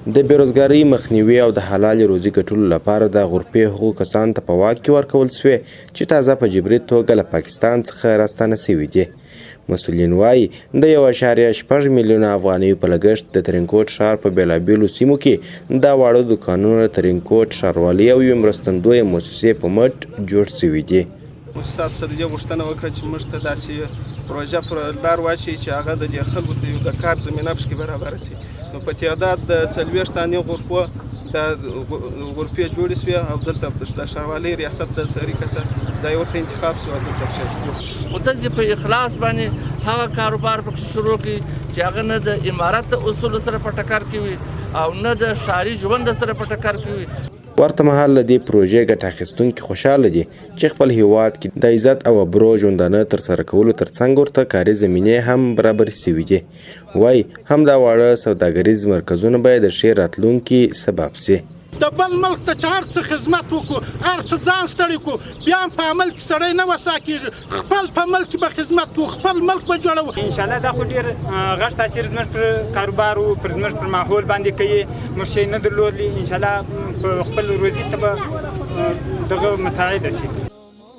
د بې روزګارۍ مخنیوي او د حلالې روزي ګټلو لپاره دا غرفې هغو کسانو ته په واک کې ورکول شوې چې تازه په جبري توګه له پاکستان څخه راستانه شوي دي. مسؤلین وايي، د 1.6 میلیونه افغانیو په لګښت د ترینکوټ ښار په بېلابېلو سیمو کې دا واړه دوکانونه د ترینکوټ ښاروالۍ او یوې مرستندویه موسسې په مټ جوړ شوي دي. موسساتو سره دې غوښتنه وکړه چې موږ ته داسې پروژه پر لار واچوي چې هغه د دې خلکو ته یو د کار زمینه پکې برابره شي. نو په تعداد د 40 دانې غرفو د غرفې جوړې شوې او دلته د ښاروالۍ ریاست د طریقه سره ځای ورته انتخاب شو او دلته کښېښودل شو. خو تاسې په اخلاص باندې هغه کاروبار پکې شروع کړئ چې هغه نه د امارت د اصولو سره په ټکر کې وي او نه د ښاري ژوند سره په ټکر کې وي. ورته مهال له دې پروژې ګټه اخیستونکي خوشحاله دي چې خپل هیواد کې د عزت او ابرو ژوندانه ترسره کولو ترڅنګ ورته کاري زمینې هم برابرې شوې دي. وایي همدا واړه سوداګریز مرکزونه به یې د ښې راتلونکي سبب شي. د بل ملک ته چې هر څه خدمت وکړو، هر څه ځان ستړی کړو، بیا هم په عمل کې سړی نه وسا کېږي. خپل په ملک کې به خدمت کوو، خپل ملک به جوړوو. انشاءالله دا خو ډېر غټ تاثیر زموږ پر کاروبار او پر زموږ پر ماحول باندې کوي. موږ شی نه درلودلی، انشاءالله په خپل روزي ته به دغه مساعده شي.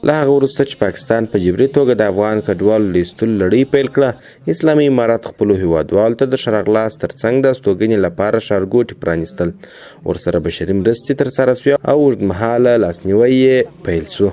له هغه وروسته چې پاکستان په جبري توګه د افغان کډوالو د ایستلو لړۍ پیل کړه، اسلامي امارت خپلو هیوادوالو ته د ښه راغلاست ترڅنګ د استوګنې لپاره ښارګوټي پرانیستل، ورسره بشري مرستې ترسره شوې او اوږدمهاله لاسنیوی یې پیل شو.